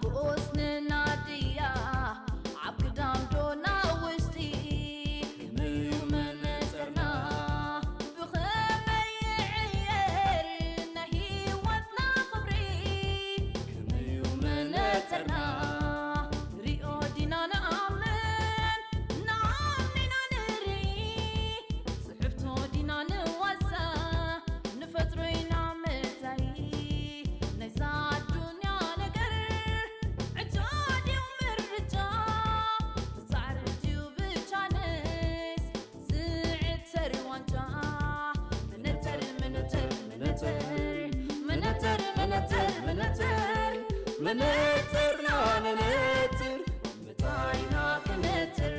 ብኡስ ንናድያ ኣብ ግዳም ዶ ናብ ውሽጢ? ከመዩ መነጽርና ብኸመይ ይዕየር ናይ ህይወትና ክብሪ? ከመዩ መነጽርና ሪኦ ዲና ንኣምን ንዓሚና ንርኢ? ጽሕፍቶ ዲና ንዋሳ ንፈጥሮ ኢና መጻኢ ናይዛ ኣዱንያ ነገር ዕጫ ድዩ ምርጫ ብጻዕሪ ድዩ ብቻንስ ዝዕተር ዋንጫ መነተር መነተር መነተር መነተር መነተር መነተር መነተርና መነተር ምታይና ክነትር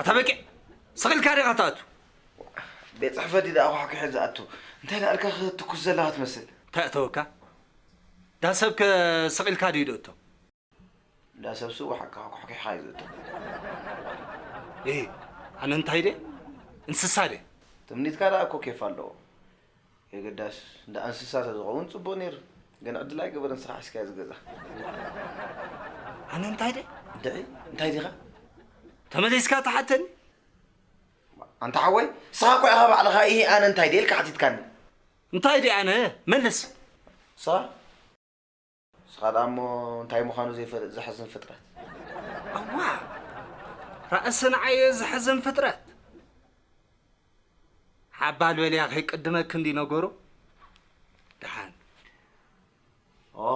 ኣታ በቂ ስቕ ኢልካ ዲኻ ትኣቱ? ቤት ጽሕፈት ድዩ ደኣ ኳሕኲሐ ዝኣቱ? እንታይ ደኣ ኢልካ ክትትኩስ ዘለኻ ትመስል? እንታይ ኣእተወካ? ዳ ሰብከ ስቕ ኢልካ ድዩ ደእቶ? እንዳ ሰብ ስው ሓቅኻ ኳሕኲሕኻ እዩ ዝእቶ። እሂ፣ ኣነ እንታይ ድየ? እንስሳ ድየ? ትምኒትካ ደኣ እኮ ኬፍ ኣለዎ። የገዳስ እንዳ እንስሳ ተዝኸውን ጽቡቕ ነይሩ። ግን ዕድል ኣይገበረን፣ ንስኻ ሒዝካዮ ዝገዛ። ኣነ እንታይ ድየ? እንድዒ እንታይ ዲኻ? ተመሊስካ ትሓተኒ? ኣንታ ሓወይ፣ ንስኻ እኮ ኢኻ ባዕልኻ እሂ ኣነ እንታይ ድየ ኢልካ ሓቲትካኒ። እንታይ ድየ ኣነ? መልስ። ንስኻ ንስኻ ደኣ እሞ እንታይ ምዃኑ ዘይፈልጥ ዘሕዝን ፍጥረት። ኣዋ! ራእሲ ንዓየ ዘሕዝን ፍጥረት። ሓባል በልያ ከይቅድመኪ እንዲ ነገሩ። ደሓን። ኦ፣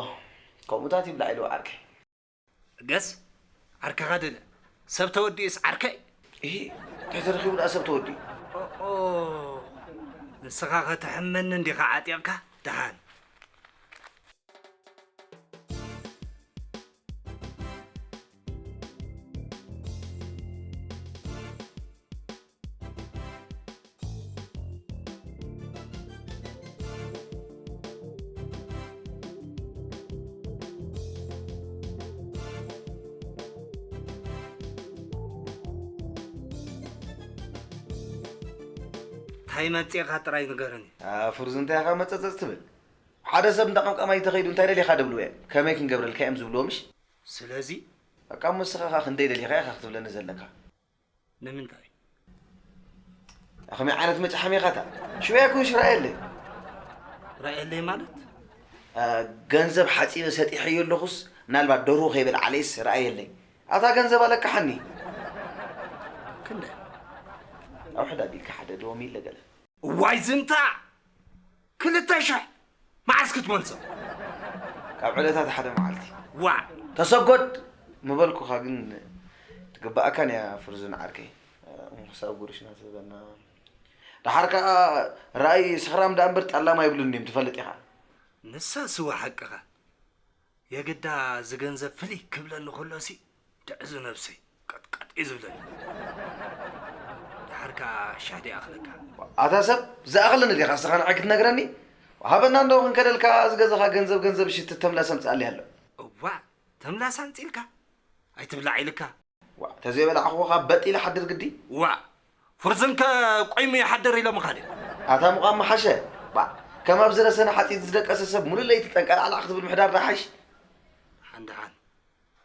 ከምኡታት ይብላዕ ኢሉ ዓርከይ። እገስ፣ ዓርክኻ ድለ። ሰብ ተወዲኡስ ዓርከይ? እሂ፣ እንታይ ተረኺቡ ደኣ ሰብ ተወዲኡ? ኦኦ፣ ንስኻ ከተሕመኒ እንዲኻ ዓጢቕካ? ደሓን። እንታይ መጺእኻ ጥራይ ንገረኒ። ኣፍርዙ እንታይ ኢኻ መጸጸጽ ትብል? ሓደ ሰብ እንዳ ቀምቃማይ ተኸይዱ እንታይ ደሊኻ ድብልዎ እዮም? ከመይ ክንገብረልካ እዮም ዝብልዎ ምሽ? ስለዚ በቃ እሞ ንስኻ ኸኣ ክንደይ ደሊኻ ኢኻ ክትብለኒ ዘለካ? ንምንታይ? ከመይ ዓይነት መጭሓሚ ኢኻ እታ? ሽወያ ኩንሽ ራእየለይ። ራእየለይ ማለት? አ፣ ገንዘብ ሓጺበ ሰጢሐዮ ኣለኹስ፣ ምናልባት ደርሁ ከይበልዓለይስ ራእየለይ። ኣታ ገንዘብ ኣለካሓኒ። ክንደይ? ኣብ ሕድ ኣቢልካ ሓደ ዶ ሚለ ገለ። እዋይ ዝንታ! ክልተ ሽሕ! መዓስ ክትመልሶ? ካብ ዕለታት ሓደ መዓልቲ። ዋዕ! ተሰጎድ! ምበልኩኻ ግን ትግብኣካን እያ ፍርዙን ዓርከይ። እሞ ክሳብ ጉርሽ ናተበና። ደሓር ከኣ ራእይ ሰኽራም ደኣ እምበር ጠላም ኣይብሉን ድዮም ትፈልጥ ኢኻ። ንሳ ስዋ ሓቅኻ። የግዳ እዚ ገንዘብ ፍልይ ክብለኒ ከሎሲ ድዕዙ ነብሰይ ቀጥቀጥ እዩ ዝብለኒ። ደሓር ከኣ ሻህ ደይኣኽለካ። ኣታ ሰብ ዝኣኽለኒ ዲኻ እስኻ ንዓይ ክትነግረኒ? ሃበና እንዶ ክንከደልካ ዝገዛኻ ገንዘብ ገንዘብ ሽት ተምላስ ኣምጽኣለይ ኣሎ። እዋእ ተምላስ ኣምጺልካ ኣይትብላዕ ኢልካ። ዋእ ተዘይበላዕኽዎ ካብ በጥ ኢለ ሓድር ግዲ። ዋእ ፍርዝንከ ቆይሙ ይሓድር ኢሎምኻ ድዮም? ኣታ ምዃም ምሓሸ። ባእ ከም ኣብ ዝረሰነ ሓጺድ ዝደቀሰ ሰብ ሙሉእ ለይቲ ጠንቀላዕላዕ ክትብል ምሕዳር ዶ ይሓይሽ? ሓን ደሓን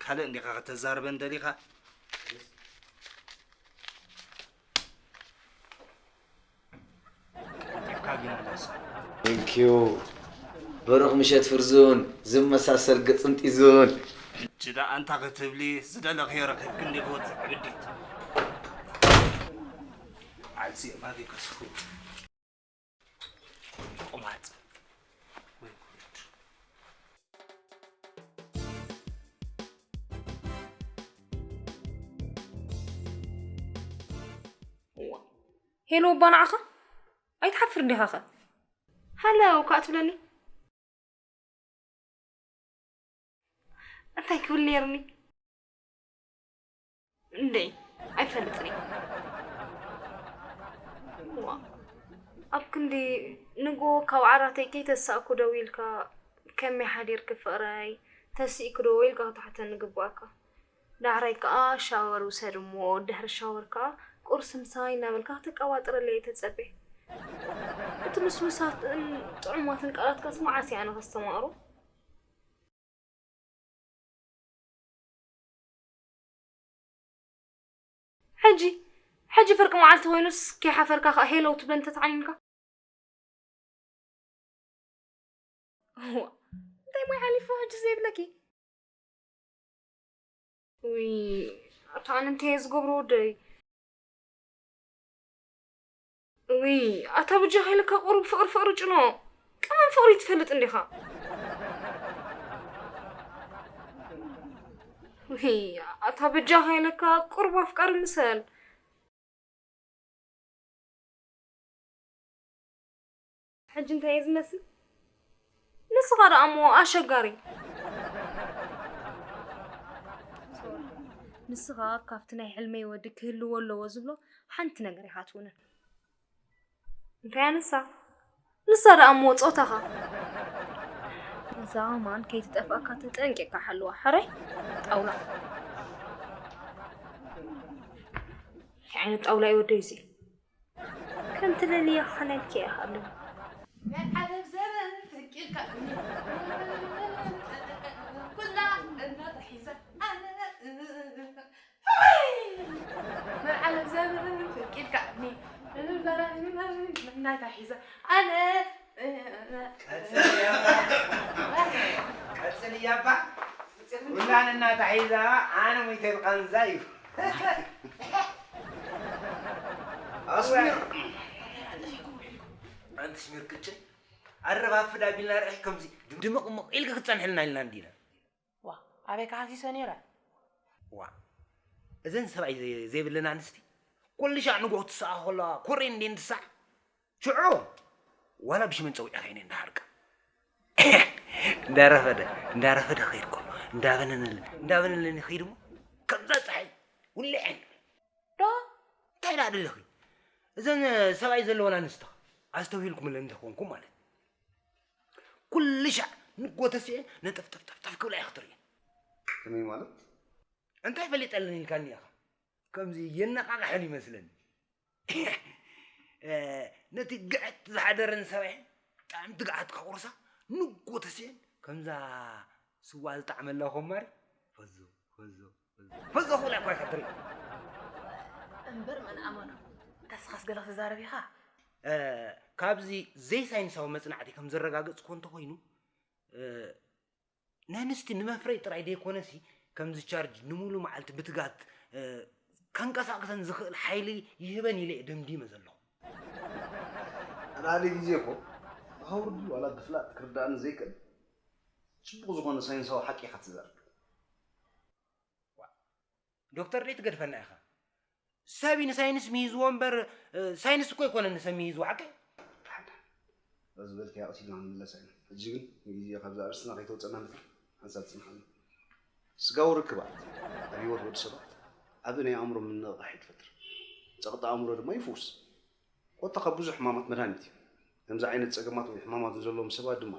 ካልእ እንዲኻ ከተዛርበን ደሊኻ? ቀልጢፍካ ግን ምለሶ። Thank you። ብሩኽ ምሸት ፍርዙን ዝመሳሰል ግጽን ጢዙን። ሕጂ ደኣ ኣንታ ክትብሊ ዝደለኽዮ ረኺብኪ እንዲኺ ወጽዕ ዕብዲት። ዓልሲ ማጊ ከስኩ። ቆማጥ ወይ ጉድ። ሄሎ እባ ንዓኻ ኣይትሓፍር ዲኻኸ? ሃለው እኳ ትብለኒ። እንታይ ክብል ነይርኒ? እንደይ ኣይፈልጥን እየ። ዋ፣ ኣብ ክንዲ ንጎ ካብ ዓራተይ ከይተሳእኩ ደው ኢልካ፣ ከመይ ሓዲርኪ ፍቕረይ፣ ተሲእኪ ዶ ኢልካ ክትሓተኒ ግባእካ። ዳሕራይ ከኣ ሻወር ውሰድ እሞ፣ ድሕሪ ሻወር ከኣ ቁርሲ ምሳይ እናበልካ ክትቀባጥረለይ ኣይተጸበ። እቲ ልስሉሳትን ጥዑማትን ቃላትካስ መዓስ እየ ኣነ ከስተማቕሮ? ሕጂ፣ ሕጂ ፍርቂ መዓልቲ ኮይኑስ ከይሓፈርካ ከኣ ሄለው ትብለኒ ተተዓኒንካ? እዋ፣ እንታይ ማይ ሓሊፉ ሕጂ ዘይብለኪ? ውይ፣ ኣታ ኣነ እንታይ እየ ዝገብሮ ወደይ? ውይ፣ ኣታ በጃኻ ኢለካ ቁሩብ ፍቕሪ ፍቕሪ ጭኖ። ቀመም ፍቕሪ ትፈልጥ እንዲኻ? ውይ፣ ኣታ በጃኻ ኢለካ ቁሩብ ኣፍቃሪ ምሰል። ሕጂ እንታይ እየ ዝመስል? ንስኻ ደኣ እሞ ኣሸጋሪ። ሶሪ፣ ንስኻ ካብቲ ናይ ሕልመይ ወዲ ክህልዎ ኣለዎ ዝብሎ ሓንቲ ነገር ኢኻ ትውንን። እንታይ ኣነሳ? ንሳ ደኣ እሞ ጾታኻ። እዛ ማን ከይትጠፍኣካ ተጠንቂቕካ ሓልዋ። ሕራይ ጣውላ። እንታይ ዓይነት ጣውላ እዩ ወደይ እዚ? ከም ትደልያ ክኾነልኪ እየ ሃብለኒ። ናይ ዓለም ዘበን ፈቂድካ እኒ ኩላ እናተሒዛ ኣነ መዓል ዘመን ፈቂድካ እኒ እናተሒዛ ኣነ ቀጽል እያባ። ኩላን እናተሒዛ ኣነ ሙይተ ብቐንዛ እዩ። ኣስሚር። ኣንቲ ስሚር ቅጭን ኣረብ ኣፍዳ ቢልና ርዒ ከምዚ ድምድምቕ ምቕ ኢልካ ክትጸንሕልና ኢልና እንዲና። ዋ፣ ኣበይ ክሃሲሰ ነይረ? ዋ፣ እዘን ሰብኣይ ዘይ-፣ ዘይብለን ኣንስቲ ኩሉ ሻዕ ንግሆ ትስኣ ከለዋ ኮሬ እንዴ እንትሳዕ ሽዑ ዋላ ብሽመን ጸዊዕኻ ኢነ እንዳሃርካ። እንዳረፈደ፣ እንዳረፈደ ኸይድ እኮ፣ እንዳበነነለ፣ እንዳበነነለ ይኸይድ እሞ ከምዛ ጸሓይ ውልዕ። ዶ? እንታይ ደኣ ደለኺ? እዘን ሰብኣይ ዘለወን ኣንስቲ ኣስተውሂልኩምለን እንተኾንኩም ማለት ኩሉ ሻዕ ንጎተስኤ ነጠፍጠፍጠፍጠፍ ክብላ ኢኻ ትርእየን። ከመይ ማለት? እንታይ ፈሊጠለን ኢልካኒ ኢኻ? ከምዚ የነቓቕሐን ይመስለኒ። እ፣ ነቲ ግዕት ዝሓደረን ሰብኣየን ጣዕሚ ትግዓት ከቑርሳ ንጎተስኤን ከምዛ ስዋ ዝጠዓመላ ኮማሪ ፈዞ፣ ፈዞ፣ ፈዞ፣ ፈዞ ክብላ እኳ ኢኻ ትርኢ። እምበር መን ኣመኖ? እንታስኻስ ገለ ክትዛረብ ኢኻ? እ፣ ካብዚ ዘይሳይንሳዊ መጽናዕቲ ከም ዘረጋገጽክዎ እንተኾይኑ፣ እ፣ ነንስቲ ንመፍረይ ጥራይ ዘይኮነሲ፣ ከምዚ ቻርጅ ንሙሉ መዓልቲ ብትጋት፣ እ፣ ከንቀሳቕሰን ዝኽእል ሓይሊ ይህበን ኢለ እየ ደምዲመ ዘለኹ። ኣድኣሊ ግዜ እኮ ብሃውርዲ ዋላ ብፍላጥ ክርዳእኒ ዘይክእል ጽቡቕ ዝኾነ ሳይንሳዊ ሓቂ ኢኻ ትዛረብ። ዶክተር ደይ ትገድፈና ኢኻ። ሰብ እዩ ንሳይንስ ምሂዝዎ እምበር፣ እ፣ ሳይንስ እኮ ኣይኮነን ንሰብ ምሂዝዎ፣ ሓቀይ? በዚ በልክያ ቀሲልና ክንምለስ ኢና። ሕጂ ግን ንግዜ ካብዛ ኣርእስትና ከይተውፀና እምበር ሓንሳብ ፅንሓልና። ስጋዊ ርክባት ኣብ ህይወት ወዲ ሰባት ዓቢ ናይ ኣእምሮ ምንቕቓሕ እዩ ትፈጥር። ጸቕጢ ኣእምሮ ድማ ይፍውስ። ኮታ ካብ ብዙሕ ሕማማት መድሃኒት እዩ። ከምዚ ዓይነት ጸገማት ወይ ሕማማት ንዘለዎም ሰባት ድማ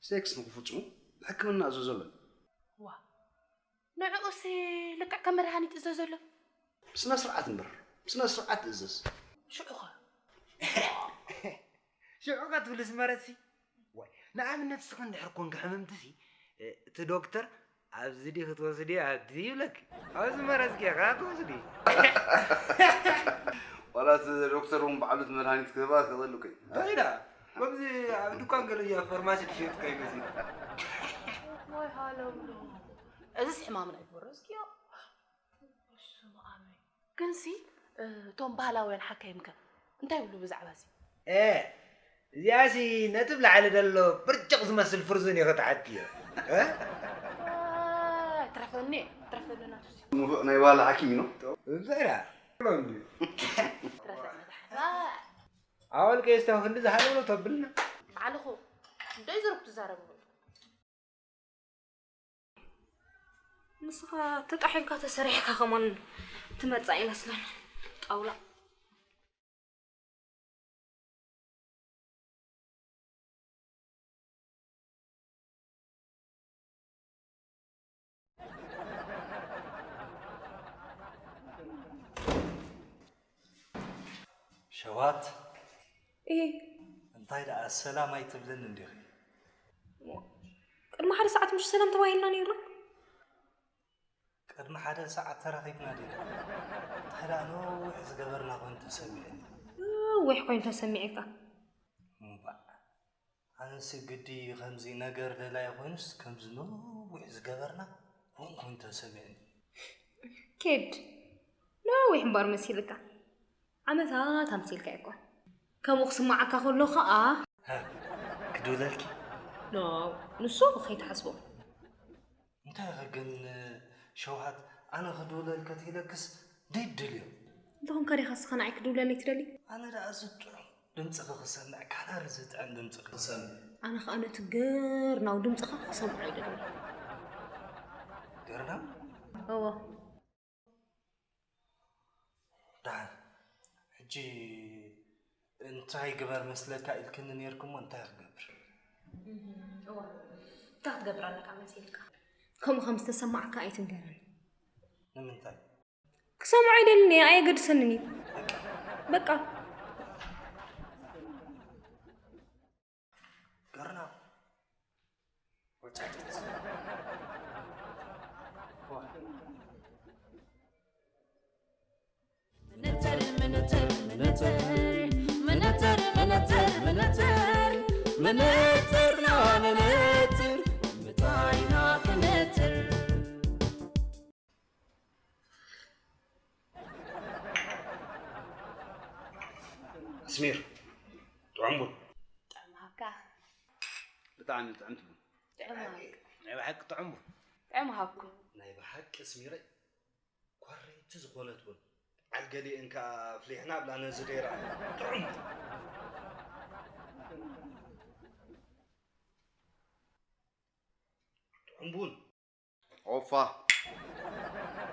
ሴክስ ንክፍጽሙ ብሕክምና እዘዘሎም። ዋ፣ ንዕኡሲ ልክዕ ከም መድሃኒት እዘዘሎም። ብስነ ስርዓት እምበር፣ ብስነ ስርዓት እዘዝ። ሽዑኸ? ሽዑ ከ ትብልስ መረትሲ? ዋይ፣ ንኣብነት እስኺ እንድሕር ኮንኪ ሕምምትሲ፣ እ፣ እቲ ዶክተር ኣብዚ ዲ ክትወስዲ ኣብቲ ይብለኪ። ኣብዚ መረትሲ ጌርካ ትወስዲ። ዋላ እቲ ዶክተር እውን ባዕሉ እቲ መድሃኒት ክህባ ክኽእል እኮ እዩ። እንታይ ኢላ? ከምዚ ኣብ ድኳን ገለ እያ ፋርማሲ ትሸይጥ ከይመስል። ወይ ሃለውሎ። እዚስ ሕማም ናይ ቦሮ እስኪዮ። በስመ ኣብ። ግንሲ፣ እ፣ እቶም ባህላውያን ሓካይምከ እንታይ ይብሉ ብዛዕባ እዚ? እ፣ እዚኣሲ ነጥብ ላዕሊ ደሎ ብርጭቕ ዝመስል ፍርዙን እዩ ክትሓትዮ። እ? እ፣ ትረፈኒ፣ ትረፈኒ ናቱሲ። ንፉዕ ናይ ባህሊ ሓኪም እዩ። እንታይ ደኣ? ትረፈኒ መድሓን። እ። ኣወል ቀየስታ ክንዲ ዝሃለውሎ ተብልና። ባዕልኹ፣ እንደይ ዝሩብ ትዛረቡ። ንስኻ ተጣሒልካ ተሰሪሕካ ከማን ትመጽእ ኣይመስለን። ጣውላ። ሸዋት፣ እ እንታይ ደኣ ሰላም ኣይትብልን እንዲኺ? ቅድሚ ሓደ ሰዓት ምሽ ሰላም ተባሂልና ነይርና። ቅድሚ ሓደ ሰዓት ተራኺብና ዲና? እንታይ ደኣ ነዊሕ ዝገበርና ኮይኑ ተሰሚዑኒ። ነዊሕ ኮይኑ ተሰሚዑካ? እምባእ፣ ኣነሲ ግዲ ከምዚ ነገር ደላይ ኮይኑስ ከምዚ ነዊሕ ዝገበርና እውን ኮይኑ ተሰሚዑኒ። ኬድ፣ ነዊሕ እምበር መሲልካ። ዓመታት ኣምሲልካ እኮ። ከምኡ ክስምዓካ ከሎ ኸኣ። ሃ፣ ክድውለልኪ? ኖ፣ ንሱ ከይትሓስቦ። እንታይ ኢኺ ግን ሸውሃት፣ ኣነ ክድውለልኪ ተኢለክስ ደይትደልዮ? እንተኾንካ ዲኻ እስኻ ንዓይ ክድውለለይ ትደሊ? ኣነ ደኣ እዚ ጥዑም ድምፅኺ ክሰምዕ፣ ካናሪ ዝጥዕም ድምፅኺ ክሰምዕ። ኣነ ኸኣ ነቲ ገርናው ድምፅኻ ክሰምዖ ይደሊ። ገርናው? እወ። ደሓን፣ ሕጂ እንታይ ግበር መስለካ ኢልክኒ ነይርኪ እሞ እንታይ ክገብር? እዋ፣ እንታይ ክትገብር ኣለካ መሲልካ? ከምኡ ከም ዝተሰማዕካ ኣይትንገረኒ። ንምንታይ? ክሰምዖ ኣይደልን እየ፣ ኣየገድሰንን እዩ። በቃ። ገርና ወጫጭት። ዋ። ምንትር ምንትር ምንትር ምንትር ምንትር ምንትር ምንትርና ምንትር ምታይና ክንትር። ኣስሚር፣ ጥዑም ቡን። ጥዑም ሃብካ። ብጣዕሚ ጥዕምቲ ቡን። ጥዑም ሃብካ። ናይ ብሓቂ ጥዑም ቡን። ጥዑም ሃብኩ። ናይ ብሓቂ ኣስሚረይ፣ ኮረይቲ ዝኾነት ቡን። በዓል ገሊኤን ከኣ ኣፍሊሕና ብላ ነዚ ደይራ። ጥዑም ቡን። ጥዑም ቡን። ኦፋ።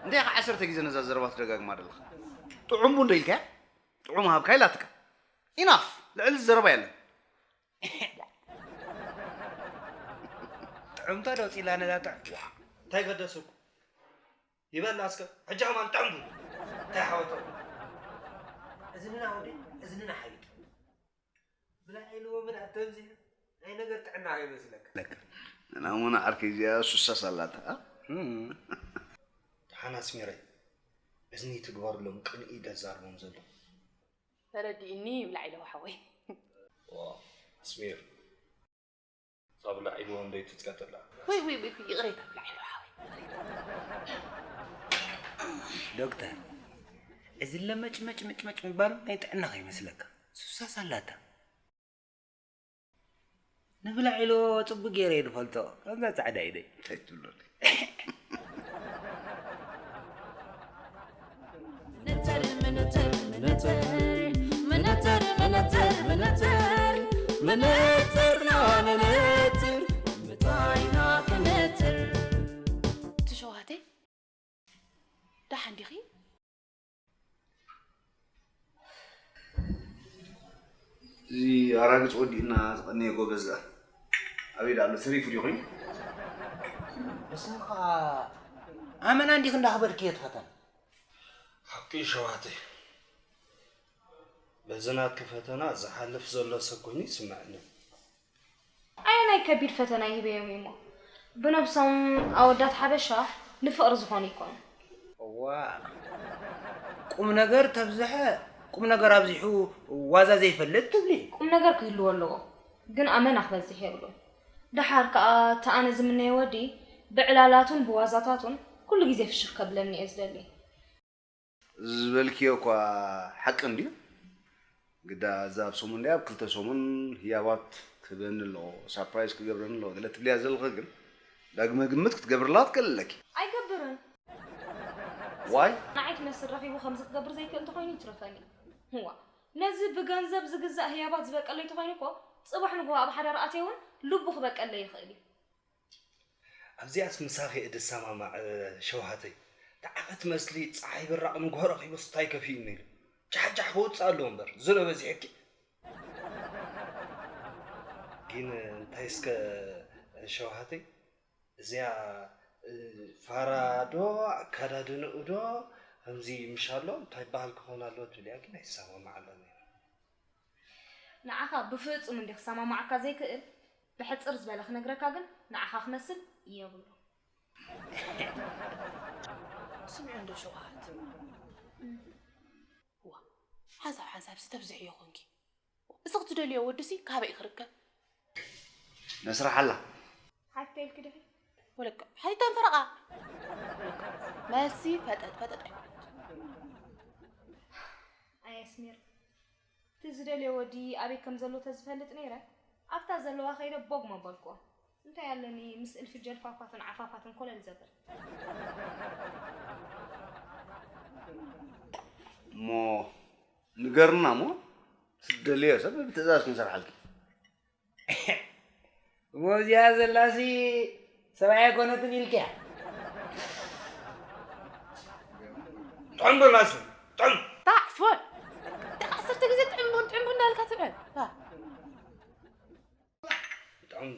እንታይ ኢኻ ዓሰርተ ግዜ ነዛ ዘረባ ትደጋግማ ዘለኻ? ጥዑም ቡን ዶ ኢልካያ? ጥዑም ሃብካ ኢላትካ። ኢናፍ! ልዕሊ እዚ ዘረባ የለን። ጥዑምታ ዶ ፂላ ነዛ ጥዑም? ዋ፣ እንታይ ገደሰኩም? ይበላ እስከ፣ ሕጂ ከማን ጥዑም ቡን። እንታይ ሓወት? እዝንና ወዲ፣ እዝንና ሓይጥ። ብላዕ ኢልዎ ምን ኣተብዚሑ ናይ ነገር ጥዕና ከይመስለካ። ናሙና ዓርከይ እዚኣ ሱሳስ ኣላታ፣ እ? እም። ደሓን ኣስሚረይ፣ እዝኒ ትግበርሎም ቅንኢ ደዛርቦም ዘሎ። ተረዲእኒ ይብላዕ ኢለዋ ሓወይ። ዋ፣ ኣስሚር። ሳብላ ኢልዎ እንደይ ትጽቀጠላ። ወይ፣ ወይ፣ ወይ፣ ይቕሬታ ብላዕ ኢለዋ ሓወይ። ዶክተር፣ እዚ ለመጭመጭ መጭመጭ ምባሉ ናይ ጥዕና ከይመስለካ። ሱሳስ ኣላታ። ንብላዕ ኢልዎ ጽቡቅ ገይረ እየ ዝፈልጦ። ከምዛ ጻዕዳ ኢደይ። እንታይ ትብሎ? ምንትር፣ ምንትር፣ ምንትር፣ ምንትር፣ ምንትር፣ ምንትር፣ ምንትርና ምንትር፣ ምታይና ክንትር። እቲ ሸውሃተይ፣ ደሓን ዲኺ? እዚ ኣራግጽ ወዲእና ዝቐነየ ጎበዝ ኣበይ ደኣ ኣሎ? ተሪፉ ድዩ ኮይኑ? ንስኻ ኣመና እንዲኽ እንዳኽበድክዮ እቲ ፈተና? ሓቂ ሸዋተይ፣ በዚ ናትኪ ፈተና ዝሓልፍ ዘሎ ሰብ ኮይኑ ይስምዐኒ። ኣየናይ ከቢድ ፈተና ይህበዮም እሞ? ብነብሶም ኣወዳት ሓበሻ ንፍቕሪ ዝኾኑ ይኮኑ። እዋ፣ ቁም ነገር ተብዝሐ ቁም ነገር ኣብዚሑ ዋዛ ዘይፈልጥ ትብሊ። ቁም ነገር ክህልዎ ኣለዎ፣ ግን ኣመና ክበዝሕ የብሉን። ደሓር ከኣ እቲ ኣነ ዝምነዮ ወዲ ብዕላላቱን ብዋዛታቱን ኩሉ ግዜ ፍሽኽ ከብለኒ እየ ዝደሊ። ዝበልክዮ እኳ ሓቂ እንድዩ። ግዳ እዛ ኣብ ሰሙን ድያ ኣብ ክልተ ሰሙን ህያባት ክህበኒ ኣለዎ፣ ሳርፕራይዝ ክገብረኒ ኣለዎ ገለ ትብልያ ዘለኺ ግን ዳግመ ግምት ክትገብርላ ትክእል ኣለኪ። ኣይገብርን። ዋይ? ንዓይ ትመስል ረኺቡ ከምዚ ክገብር ዘይክእል እንተኾይኑ ይትረፈኒ። ህዋ፣ ነዚ ብገንዘብ ዝግዛእ ህያባት ዝበቀለይ ተኾይኑ እኮ ጽባሕ ንግሆ ኣብ ሓዳር ኣትየ እውን ልቡ ክበቀለይ ይኽእል እዩ። ኣብዚኣስ ምሳኺ እየ ድሰማማዕ ሸውሃተይ። ደኣ ክትመስሊ ጸሓይ ብራቕ ንግሆ ረኺቡስ ታይ ከፊኡኒ ኢሉ። ጃሕጃሕ ክወጽእ ኣለዎ እምበር፣ ዝሮ በዚሑኪ። ግን እንታይ እስከ ሸውሃተይ፣ እዚኣ ፋራ ዶ ኣከዳድንኡ ዶ ከምዚ ምሻሎ እንታይ በሃል ክኾን ኣለዎ ትብል እያ፣ ግን ኣይሰማማዓላን እያ። ንዓኻ ብፍጹም እንዲ ክሰማማዓካ ዘይክእል፣ ብሕጽር ዝበለ ክነግረካ ግን ንዓኻ ክመስል የብሉ። ስምዒ እንዶ ሸውሃት። ዋ፣ ሓንሳብ ሓንሳብ ስተብዝሕዮ ኾንኪ። እዚ ክትደልዮ ወድሲ ካበይ ክርከብ? መስርሓላ። ሓተይ ኢልኪ ዲኺ? ወለከ ሓይታን ፈረቓ። መልሲ ፈጠጥ ፈጠጥ ኣይኮነት። ኣይ ኣስሚር፣ እቲ ዝደልዮ ወዲ ኣበይ ከም ዘሎ ተዝፈልጥ ነይረ፣ ኣብታ ዘለዋ ከይደ ቦግ መበልክዎ። እንታይ ኣለኒ ምስ እልፊ ጀልፋፋትን ዓፋፋትን ኮለል ዘብል። እሞ ንገርና እሞ ዝደልዮ ሰብ ብትእዛዝ ክንሰርሓልኪ። እሞ እዚኣ ዘላሲ ሰብኣይ ኣይኮነትን ኢልክያ። ጥዑም ዶ ናስር ጥዑም። ታዕፎን ደቂ ዓሰርተ ግዜ ጥዕምቡን ጥዕምቡን እንዳልካ ትብዕል። ጥዑም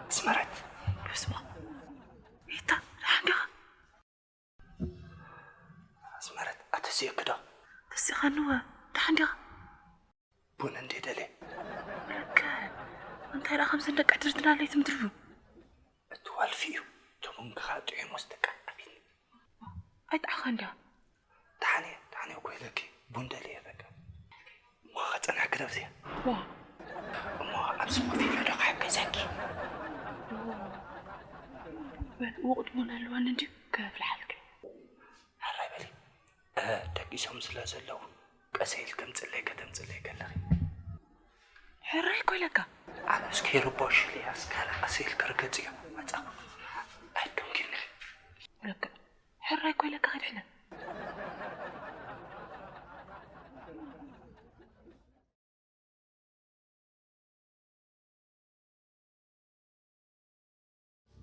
ኣስመረት። በስመ ኣብ። ሪታ፣ ደሓን ዲኻ? ኣስመረት፣ ኣተሲእኪ ዶ? ተሲእኻኒ እወ። ደሓን ዲኻ? ቡን እንዴ ደልየ። ወለከ፣ እንታይ ደኣ ከምዘን ደቂ ዕድርትና ለይቲ ምድሪ ቡን? እቲ ዋልፊ እዩ። እቲ ቡን ክኻ ጥዑይ መስተ ቃ ኣቢኒ። ኣይጠዓኻን ድያ? ደሓን እየ፣ ደሓን እየ እኮ ኢለኪ። ቡን ደልየ በቃ። እሞ ከጸንሐኪ ዶ ኣብዚኣ? ዋ። እሞ ኣብዚ ኮፍ ኢለ ዶ ክሕግዘኪ? በል፣ ውቑጥ ቡን ኣለዋኒ እንድዩ፣ ከፍልሓልኪ። ሕራይ በሊ። እ፣ ደቂሶም ስለ ዘለዉ፣ ቀስ ኢልኪ ኣምጽለይ ከተምጽለይ ከለኺ። ሕራይ እኮ ኢለካ። ኣነስ ከይርበሹ ኢለ እያ፣ እስካለ ቀስ ኢልኪ ርገጽዮ። መጻ። ኣይደንግኒ። ልክዕ። ሕራይ እኮ ኢለካ፣ ከድሕነ።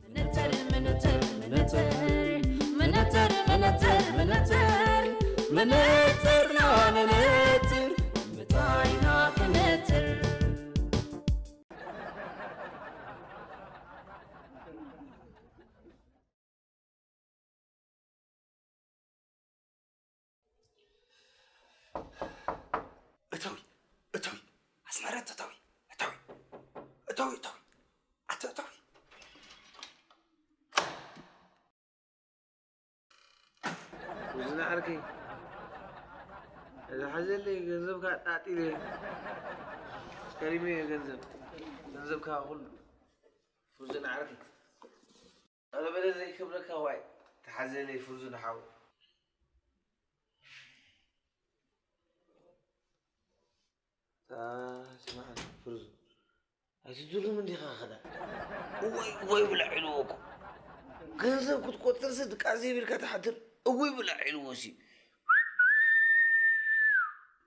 መነተር መነተር መነተር መነተር መነተር መነተር መነተርና መነተር ምታይና ከነተር። እተዊ፣ እተዊ፣ ኣስመረት እተዊ፣ እተዊ። ኦኬ። እዚ ሓዘለይ ገንዘብካ ኣጣጢለ። ከሪመዮ ገንዘብ። ገንዘብካ ኩሉ። ፍርዙን ዓርከይ። ኣረ በለ ዘይከብረካ ዋይ። ተሓዘለይ ፍርዙን ሓው። ታ-፣ ስማዕ ፍርዙን። ኣይትድሉም እንዲኻ ኸዳ። እወይ፣ እወይ ብላዕ ኢልዎ እኮ። ገንዘብ ክትቆጥርሲ ድቃስ ዘይብልካ ትሓድር። እወይ ብላዕ ኢልዎ ሲ።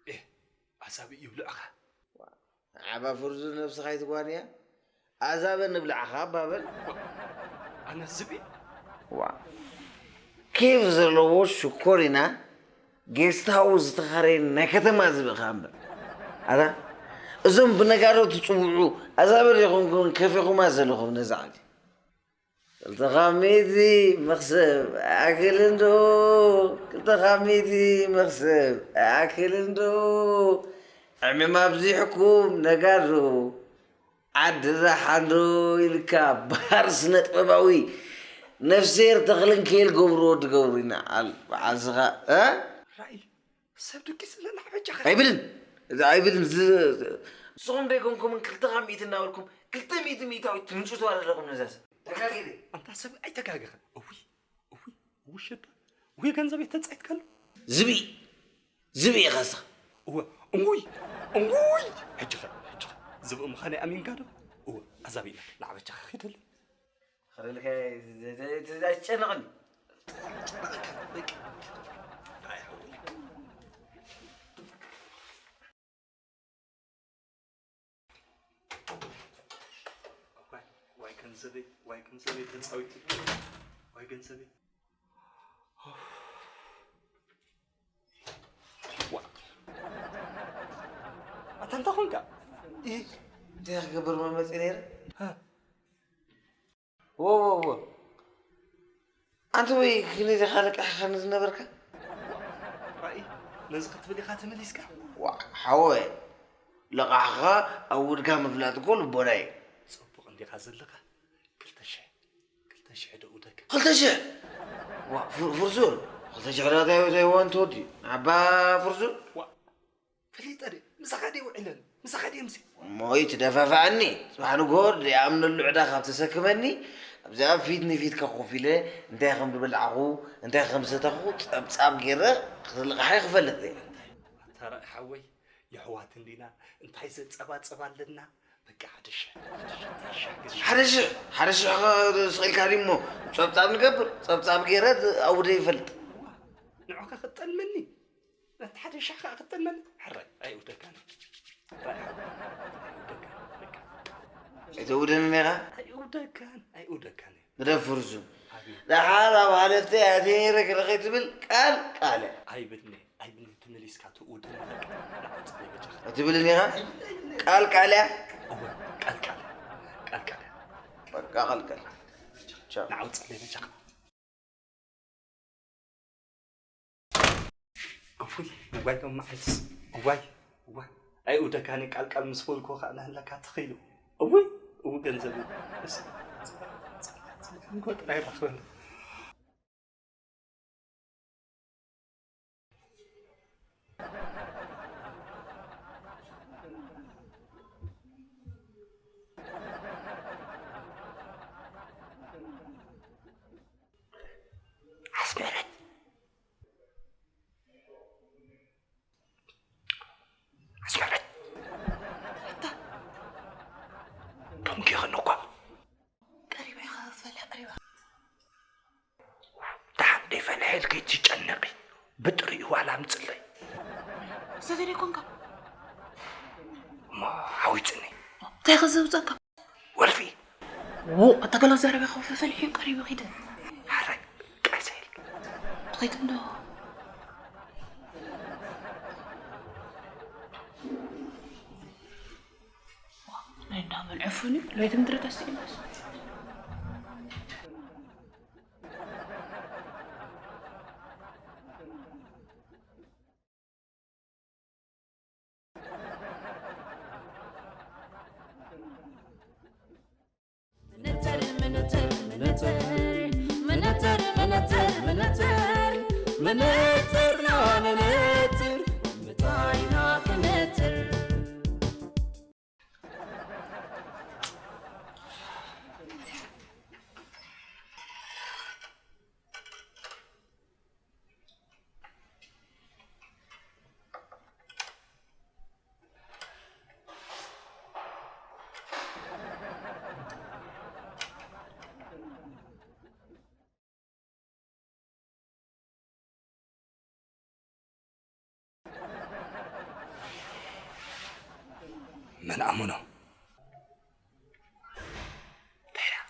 ኤህ፣ ኣሳቢ ይብልዕኻ። ዓባ ፍርዙን ነብስኻ ኣይትጓንያ። ኣዛበ ንብልዓኻ ኣባበል። ኣነ ዝብኢ? ዋ። ኬፍ ዘለዎ ሽኮሪና ጌስት ሃውስ ዝተኻረየ ናይ ከተማ ዝብኢ ኸኣ እምበር። ኣታ፣ እዞም ብነጋዶ ትጽውዑ ኣዛበ ዲኹም ከፊኹማ ዘለኹም ነዛ ዓዲ? ክልተ ካብ ሚእቲ መኽሰብ ኣክል እንዶ፣ ክልተ ካብ ሚእቲ መኽሰብ ኣክል እንዶ፣ ዕምም ኣብዚሕኩም ነጋዶ፣ ዓዲ ራሓ እንዶ ኢልካ በሃር ስነ ጥበባዊ ነፍስሄር ተኽልን ከይል ገብሩ ወዲ ገብሩ ኢና። ኣል-፣ በዓል ስኻ፣ እ? ራእይ፣ ሰብ ድቂስ ኣለና በጃኻ። ኣይብልን። እዚ ኣይብልን። ዝ-፣ ንስኹም ደይኮንኩምን ክልተ ካብ ሚእቲ እናበልኩም ክልተ ሚእቲ ሚእታዊት ትምንጭትዋ ዘለኹም ነዛ ሰብ። ተጋጊለ። ኣንታ ሰብ ኣይተጋገኸን። እውይ፣ እውይ፣ ውሸጣ። ውይ ገንዘብ የተጻይትካሉ። ዝብኢ፣ ዝብኢ ኢኻ ንስኻ። እወ፣ እውይ፣ እውይ። ሕጂ ኸ፣ ሕጂ ኸ። ዝብኢ ምዃነይ ኣሚንካ ዶ? እወ፣ ኣዛቢና። ንዓበጃኻ ኺደለ። ኸደልካ፣ ኣይትጨነቕኒ። ዋይ፣ ዋይ ገንዘበይ፣ ዋይ ገንዘበይ ተጻዊቱ። ዋይ ገንዘበይ። ዋ። ኣታ እንታይ ኾንካ? ኢ-፣ እንታይ ክገብር መመጽእ ነይረ? ሃ? ዎ፣ ዎ፣ ዎ። ኣንተ ወይ ክንደይ ዲኻ ለቃሒኻኒ ዝነበርካ? ራኢ፣ ነዚ ክትብል ኢኻ ተመሊስካ? ዋ፣ ሓወይ፣ ለቃሕኻ ኣብ ውድካ ምፍላጥ እኮ ልቦና እዩ። ጽቡቕ እንዲኻ ዘለኻ። ክልተ ሽሕ፣ ክልተ ሽሕ ዶ እውደካ? ክልተ ሽሕ? ዋ፣ ፍር-፣ ፍርሱን፣ ክልተ ሽሕ ዶ እንታይ፣ እንታይ ዋን ትወዲ? ንዓባ ፍርሱን? ዋ፣ ፈሊጠ ድየ? ምሳኻ ድየ ውዒለ? ምሳኻ ድየ ምሴ? እሞ ኣይትደፋፍኣኒ። ጽባሕ ንግሆ ደይኣምነሉ ዕዳ ካብ ተሰክመኒ፣ ኣብዚኣ ፊት ንፊትካ ኮፍ ኢለ እንታይ ከም ዝበላዕኹ፣ እንታይ ከም ዝሰተኹ ጸብጻብ ገይረ ክልቕሓይ ክፈልጥ እየ። ኣታ ራኢ ሓወይ፣ የሕዋት እንዲና፣ እንታይ ዘጸባጽብ ኣለና? በቃ ሓደ ሽሕ፣ ሓደ ሽሕ፣ ሓደ ሽሕ ግዜ። ሓደ ሽሕ፣ ሓደ ሽሕ ኸ ስቕ ኢልካ ድዩ እሞ ጸብጻብ ንገብር? ጸብጻብ ገይረ ኣውደ ይፈልጥ። ዋ፣ ንዑኻ ክጠልመኒ? ነቲ ሓደ ሽሕ ከኣ ክጠልመኒ? ሕራይ፣ ኣይእውደካን። ሕራይ፣ ኣይእውደካን። በቃ። ኣይተውደንን ኢኻ? ኣይእውደካን፣ ኣይእውደካን። ግደፍ ፍርሱ። ኣቤት። ደሓር ኣብ ሃለፍተይ ኣትየ ነይረ ገለ ከይትብል ቃል ቃል እያ። ኣይብልኒ፣ ኣይብልኒ፣ ተመሊስካ ትእውደኒ በቃ። ንዓው ጸለይ በጃኻ። ኣይትብልን ኢኻ? ቃል ቃል እያ? እወ፣ ቃል ቃል እያ። ቃል ቃል እያ። በቃ ቃል ቃል። ቻው። ንዓው ጸለይ በጃኻ። እውይ፣ እዋይ፣ ሎም መዓልትስ፣ እዋይ፣ እዋይ። ኣይእውደካኒ ቃል ቃል ምስ በልኩ ኸኣ ናህለካ ተኺሉ። እውይ፣ እው ገንዘብ እዩ። እስ-፣ ንጎ ጥራይ ራኽበኒ። ኣስመረት። ኣስመረት። ኣታ። ደንጊኽኒ እኳ። ቀሪባ ኢኻ ክፈልሕ ቀሪባ። ደሓን ደይፈልሐ ኢልኪ ትጨነቒ። ብጥሪኡ ዋላ ኣምፅለይ። ሰተይ ደይኮንካ? እሞ ሓዊፅኒ። እንታይ ከ ዘውፀካ? ወልፊ። ዎ፣ ኣታ ገለ ዘረባ ከ ፈፈሊሑ ቀሪቡ ኺደ። ሓራይ፣ ቀስ ኢል። ትኸይድ እንዶ። ናይ እንዳ መን ዕፉን እዩ? ለይቲ ምድሪ ተስኢናስ። መነጸር፣ መነጸር፣ መነጸር፣ መነጸር፣ መነጸር፣ መነጸር፣ መነጸር፣ መነጽርና መነጽር፣ ምጻኢና ክነጽር። መን ኣመኖ? እንታይ ደኣ?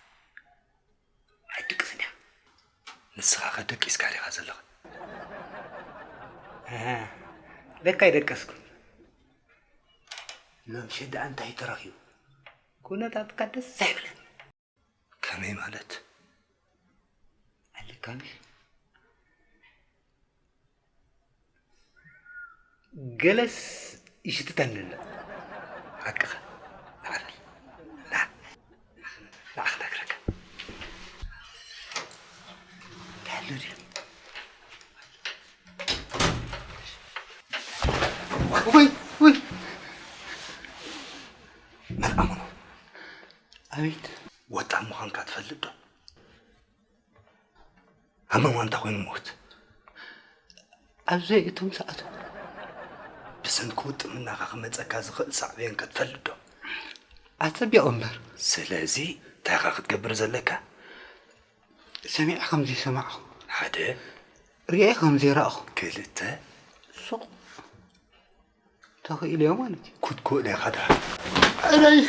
ኣይትድቅስን እያ። ንስኻ ከ ደቂስካ ዲኻ ዘለኻ? ኣሃ፣ ለካ ኣይደቀስኩን። ሎምሸት ደኣ እንታይ ተረኺቡ? ኩነታትካ ደስ ኣይብለን። ከመይ ማለት? ኣለካ ምሽ? ገለስ ይሽትተኒ ኣሎ። ሓቅኻ። ንዓ በል። ንዓ። ንዓ ክነግረካ። እንታይ ኣሎ ድዩ? ወይ፣ ወይ። መን ኣመኖ? ኣቤት። ወጣት ምዃንካ ትፈልጥ ዶ? ኣመማ እንታይ ኮይኑ ሞት? ኣብ ዘይእቶም ሰዓቱ። ብሰንኪ ውጥምናኻ ክመጸካ ዝኽእል ሳዕቤን ከ ትፈልጥ ዶ? ኣጸቢቑ እምበር። ስለዚ እንታይ ኢኻ ክትገብር ዘለካ? ሰሚዐ ከም ዘይሰማዕኹ። ሓደ። ርእየ ከም ዘይረኣኹ። ክልተ። ሱቕ። ተኽኢልዮ ማለት እዩ። ክትክእሎ ኢኻ ደኣ። እረይ!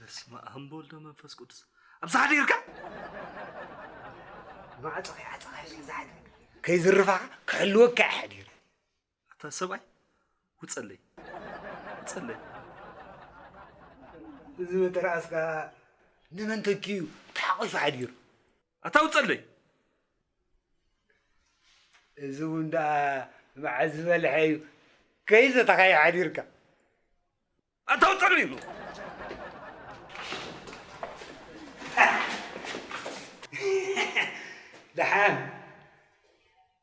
በስመ ኣብ ወወልድ ወመንፈስ ቅዱስ። ኣብዛ ሓዲርካ? ማዕጾ ከይዓጸኻ ኢልካ እዛ ሓዲርካ። ከይዝርፋኻ ክሕልወካ እየ ሓዲረ። ኣታ ሰብኣይ፣ ውጸለይ። ውጸለይ። እዚ መተርኣስካ ንመን ተኪኡ ተሓቒፉ ሓዲሩ? ኣታ ውጸለይ። እዚ እውን ደኣ መዓዝ ዝበልሐ እዩ ከይዘተኻዮ ሓዲርካ? ኣታ ውጸለይ ኢሉ። ደሓን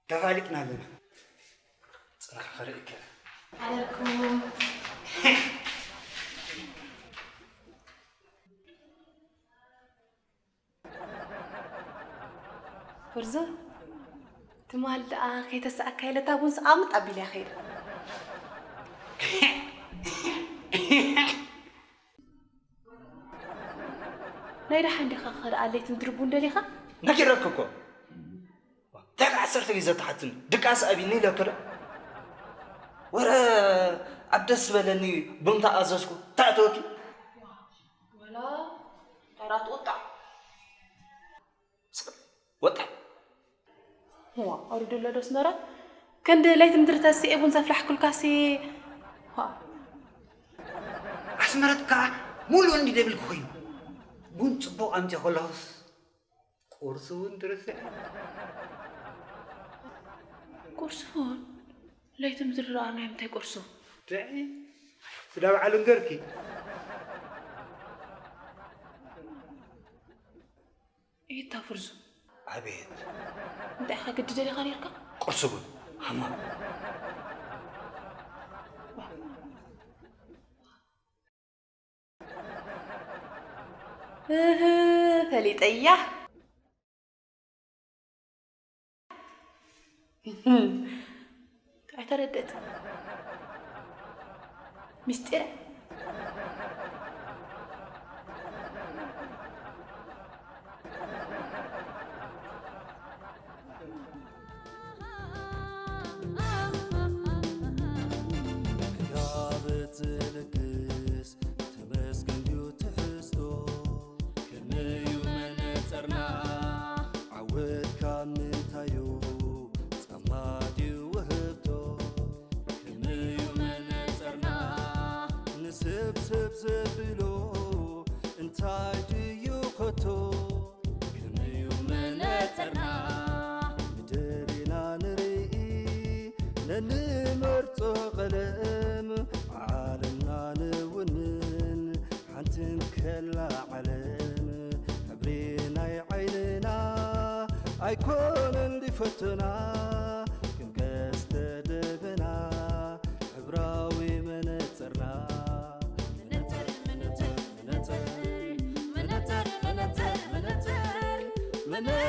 ተፋሊጥና ኣለና። ጽናሕ ክርኢ ከ። ሓደርኩም። ኩርዞ፣ ትማል ደኣ ከይተሰኣካ ኢለ እታ ቡን ስቓምጥ ኣቢለያ ከይደ። ናይ ደሓን ዲኻ ከ ደኣ ለይትን ድርቡን ደሊኻ? ነጊረኪ እኮ። እንታይ ከ ዓሰርተ ግዜ ተሓትኒ? ድቃስ ኣብይኒ ኢለኪ ዶ? ወረ ኣብ ደስ ዝበለኒ ቡን ተኣዘዝኩ። እንታይ ኣተወኪ? ወላ ተራ ትቑጣዕ። ወጣ። ዋ፣ ኣውሪዱሎ ዶ ኣስመራ? ክንዲ ለይቲ ምድሪ ተሲኤ ቡን ዘፍላሕኩልካሲ። ዋ። ኣስመረት ከዓ ሙሉእ እንዲ ደብልኪ ኮይኑ ቡን ፅቡቕ ኣምፅእ ከለኹስ ቁርሲ እውን ትርስዒ። ቁርሲ እውን ለይቲ ምድሪ ረኣናዮ ምንታይ ቁርሲ? ትዒ ስዳ በዓል እንገርኪ። ኢታ ፍርዙ። ኣቤት። እንታይ ኢኻ ግዲ ደሊኻ ነርካ? ቁርሲ ቡን ሃማ። እህ፣ ፈሊጠያ። ኣይተረደት። ምስጢር። ህያብ ትልግስ ተመስገን ድዩ ትሕዝቶ? ከመዩ መነጸርና? ዓወትካ ምንታዩ? ጻማ ድዩ ውህብቶ? ከመዩ መነጸርና? ንስብስብ ዘብሎ እንታይ ድዩ ኸቶ? ከመዩ መነጸርና? ምድር ኢና ንርኢ ነንመርጾ ቀለም፣ ዓለምና ንውንን ሓንቲ እንከላ ዓለም። ሕብሪ ናይ ዓይንና ኣይኮነን ድዩ ፈተና፣ ከም ቀስተ ደበና ሕብራዊ መነጸርና። መነጸር፣ መነጸር፣ መነጸር፣ መነጸር፣ መነጸር፣ መነጸር፣ መነጸር፣